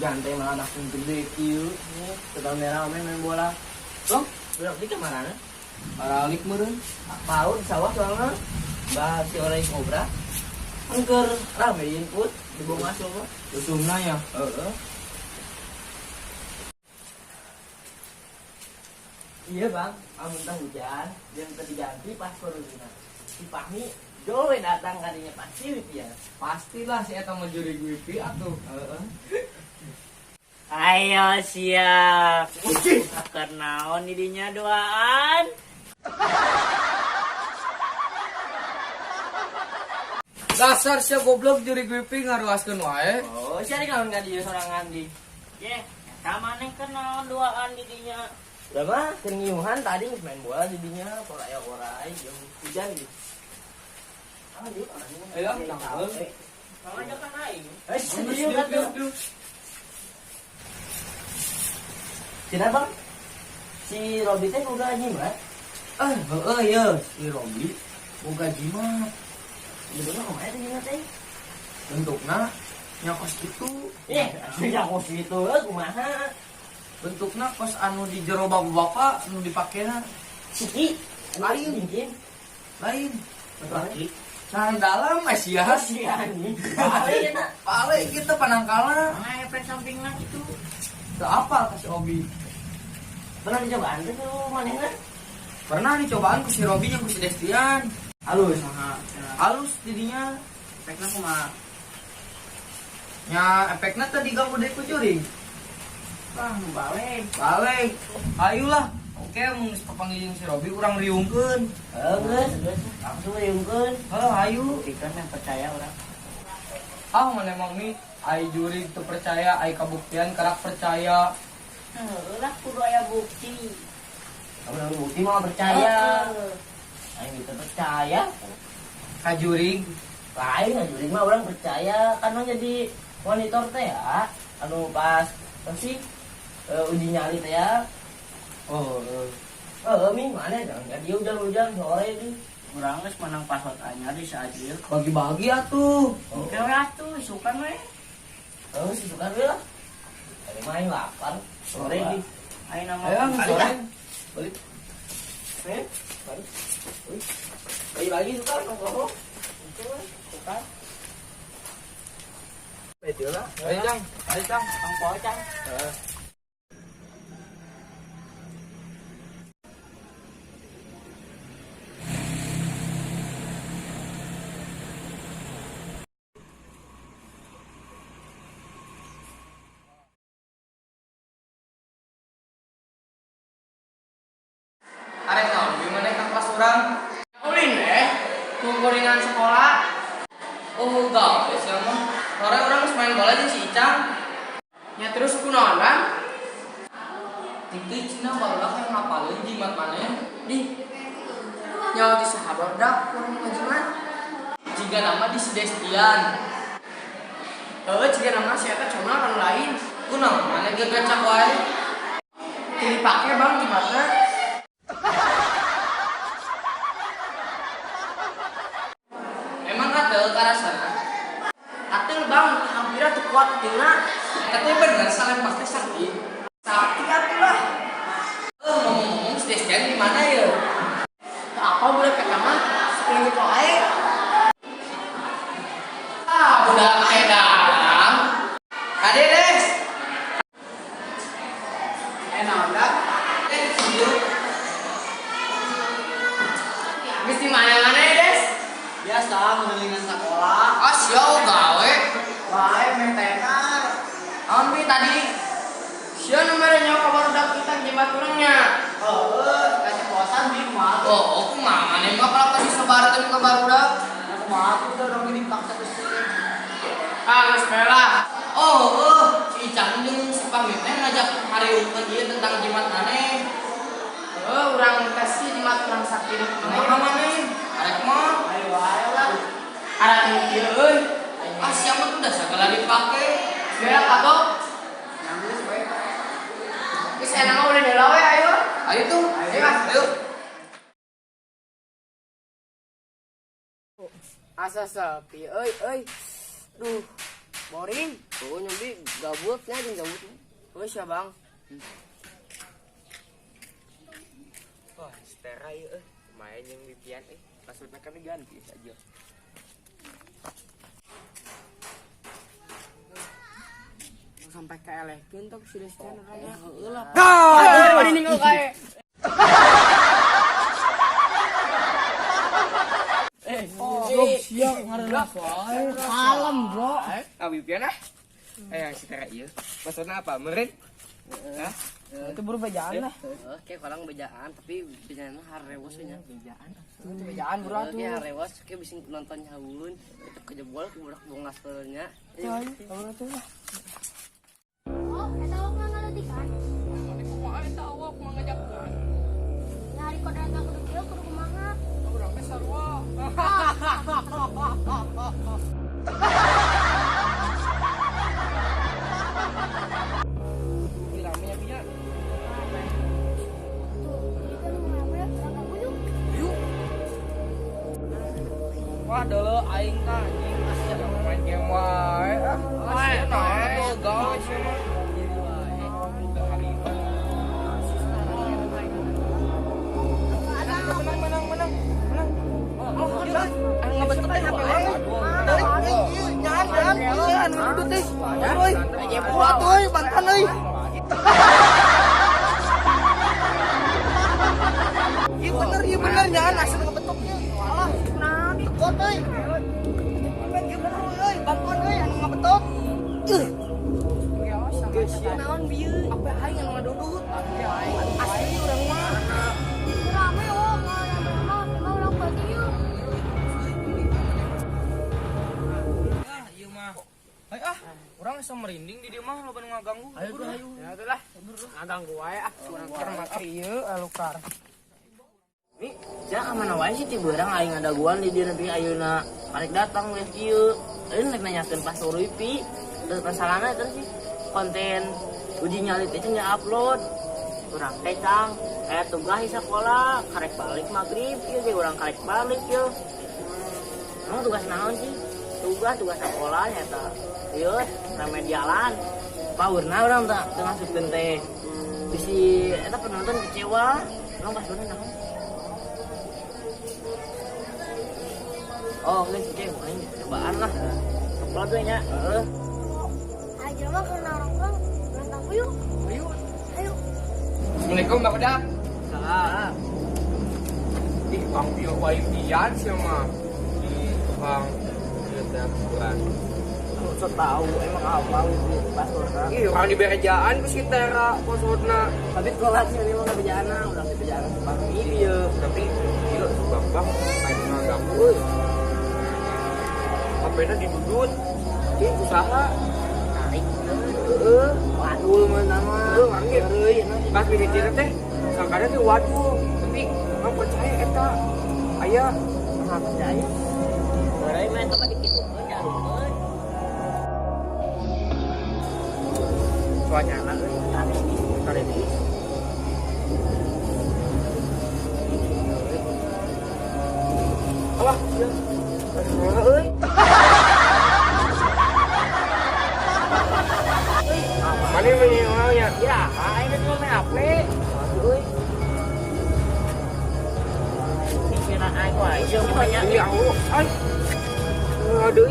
Hujan teh malah makin gede kieu. Tetap rame main bola. Loh, budak di kamarana? Aralik meureun. Pau di sawah soalnya. Bah si orang kobra. Engker rame input di bawah masuk mah. Usumna ya. Heeh. Iya bang, amun teh hujan, jam teu diganti pas corona. Si Fahmi jowe datang kadinya pasti ya. Pastilah si eta mah jurig wifi atuh. Heeh. Ayo siap. Keur naon didinya duaan? Dasar sia goblok jurig wifi ngaruaskeun wae. Oh, si ari naon ka dieu sorangan di. Ye, eta maneh keur naon duaan didinya? Udah mah keur ngiuhan tadi geus main bola didinya, pola aya orai jeung hujan gitu. Ah, dieu Ayo, tanggal. Pangajakan aing. Eh, serius kan tuh. Cina bang, si Robi teh boga jimat. Eh, heeh ya, si Robi boga jimat. Bentuknya kumaha teh jimat teh? Bentukna nya kos kitu. Eh, nya kos kitu eh kumaha? Bentukna kos anu di jero bapak-bapak anu dipakena. Siki, Lain. cincin. Lain. Laki. Nah, dalam sia. Si anjing. Pale eta. Pale kitu panangkalna. Mana efek sampingna kitu? Teu apal ka si Obi. Pernah dicobaan teh tuh manehna? Pernah dicobaan ku si Robi jeung ku si Destian. Halus. Halus jadinya. Efekna kumaha? Nya efekna teh diganggu deui ku jurig. Wah, nu balik. Balik. Ayolah. Oke, mun geus papanggih jeung si Robi urang riungkeun. Heuh, geus, geus. Langsung riungkeun. Heuh, ayo. Pikeun yang percaya urang. Ah, mana emang mi ai jurig teu percaya, ai kabuktian karak percaya. Heuh lah kudu aya bukti. Kamu nang bukti mah percaya. Heeh. Aing gitu percaya. Ka jurig. Lain lah jurig mah orang percaya kan jadi monitor teh ya. Anu pas apa sih uji nyali teh ya. Oh, heuh. Eh, mi mana jangan dia hujan-hujan sore di. Urang geus menang password anyar di saajil. Bagi-bagi atuh. Oke we atuh, isukan we. Oh, susukan we lah. Tadi main lapar sore di. Ayeuna mah Ayo, sore. Balik. Eh, balik. Wih. Bagi-bagi suka nongkrong. Oke we, isukan. Betul lah. Ayo, Cang. Ayo, Cang. Tong poe, Cang. Heeh. Arek naon bi maneh ka kelas urang? Ulin eh, kukuringan sekolah. Oh, gawe sia mah. Sore urang geus main bola jeung si Icang. Ya terus kunaon, Bang? Itu cina barudak yang ngapalin jimat maneh. Di nyawa di saha barudak kurang ngajimat. Jika nama di si Destian. Heuh, jiga nama si eta cuma kan lain. Kunaon maneh gegacak wae. Teu dipake, Bang, jimatna. Emang atel karasana? Ateul, Bang, hampir teu kuat tina. Eta teh bener salempak teh sakti. Sakti atuh lah. Eh, ngomong-ngomong si Destian di mana ya? Teu apa budak eta mah, sakeuleuh wae. Ah, budak teh dalam. Kade Des. Eh, naon dak? Eh, ieu Geus di mana-mana ya, Des? Biasa ngelilingan sekolah. Ah, sia gawe. Bae meh tenar. Naon bi tadi? Sia nu mere nyawa ka barudak tentang jimat urangnya. Heueuh, kaceposan bi kumaha tuh? Oh, kumaha maneh mah kalau disebarkeun ka barudak? Ya kumaha tuh teh urang dipaksa geus. Ah, geus bae lah. Oh, oh, si Icang jeung si Pamit teh ngajak hariungkeun ieu tentang jimat maneh. Heuh, urang tes sih jimat urang sakti nu Kumaha maneh? Arek mah. Ayo ayo lah. Arah nu kieu euy. Ah, siapa tuh udah segala dipake. Geus katok. Geus we. Geus enak mah udah heula we ayo. Ayo tuh. Ayo, ah. Ayo. Asa sepi euy euy. Duh. Boring. Oh, nyambi gabutnya jeung gabut. Geus ya, Bang. Wah, setera ieu euy. Main jeung Vivian euy. Passwordna kan diganti aja. Sampai kaelehkeun tok si Destian orangnya. Heeh lah. Ah, ini ninggal kae. Oh, siang ngarenas wae. Kalem, Bro. Ah, Vivian ah. Eh, yang si Tera ieu. Passwordna apa? Meureun? Hah? Itu buru bejaan lah. Oke, orang bejaan tapi bejaan harewos nya. Bejaan. Itu bejaan, Bro atuh. Oke, harewos ke bisa nonton haun, itu kejebol ke budak bongas nya. Ayo, atuh lah. Oh, eta awak mah ngaletikan. Mane kumaha eta awak mah ngajakan. Nyari kodratna kudu kieu kudu kumaha. Urang teh sarua. Ih, rame ya, Pia. Tuh, jadi kan nu rame urang ganggu yuk. Wah, deuleu aing tah anjing sia main game wae. Ah, sia naon atuh gawe sia mah. Menang, menang, menang, menang. Oh, anu ngabentuk teh HP urang. Nyan, nyan, ieu anu dudut teh. Euy, kuat euy, bantuan euy. Ieu bener nyan, asli ngabentuk ieu. Alah, kunaon tekot euy. Ieu bener euy, bantuan euy anu ngabentuk. Euh. Geus naon bieu? Apa aing anu ngadudut? Asli urang mah. Rame oh, rame-rame emang urang penting yuk. Ah, ieu mah. Hai ah, urang asa merinding di dieu mah loba nu ngaganggu. Ayo tuh, ayo. Ya atuh lah. Ngaganggu wae ah, urang keur make ieu alukar. Mi, jangan kemana wae sih ti beurang aing ngadaguan di dieu nepi ayeuna karek datang geus kieu. Ayeuna rek nanyakeun password wifi. Terus masalahna eta sih konten uji nyali teh nya upload. Urang teh cang aya tugas di sekolah, karek balik magrib ieu ge urang karek balik ieu. Emang tugas naon sih? Tugas tugas sekolah nyata. Ieu remedialan. Paurna urang teh teu ngasupkeun teh. Bisi eta penonton kecewa. Emang passwordna naon? Oh, geus oke, aing cobaan lah. Upload we nya. Heeh. Ayo jelema keur nongkrong, urang ganggu yuk. Ayo. Ayo. Assalamualaikum, Bang Uda. Salah. Ih, Bang Pio wae pian sia mah. Di tukang ieu teh kuburan. Aku so tahu emang apa wifi passwordna. Ih, urang diberejaan ku si Tera passwordna. Tapi kelas ini mah bejana, urang teh bejana sepatu Iya, tapi ieu si Bambang aing ngaganggu euy. HP-na didudut. Ih, usaha. Tarik. Heeh. Wadul mah nama. Heuh, urang ge. Euy, nah. Pas mimitina teh sangkana teh waduh, tapi urang percaya eta. Aya Nah, percaya. Euy, mah eta mah dikitukeun jarukeun. Cuacana euy, Tarik tarik. Alah, ieu. Euy. Mana mah nya? Ya, aing teh cuma main HP. Waduh euy. Pikiran aing wae sia mah nya. Ya Allah, ay. Aduh,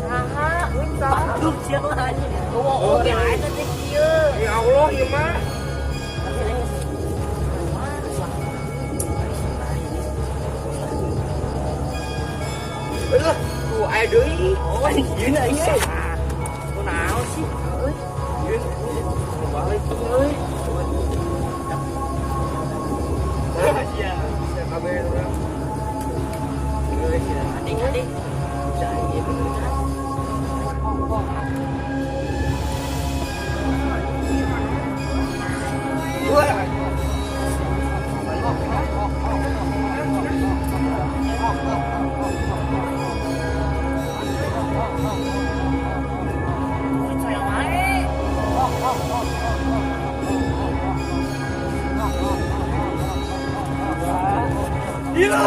Saha? Aduh, sia mah anjing. Oh, oke, aing teh kieu. Ya Allah, ieu mah. Tapi aing geus Aduh, tuh aya deui. Oh, anjing aing. Kunaon sih? Euy. Ieu balik Euy. Sia. Sia kabeh urang. Euy, sia. Adik, adik. Bisa aja bener. Wah. Percaya wae. Gila.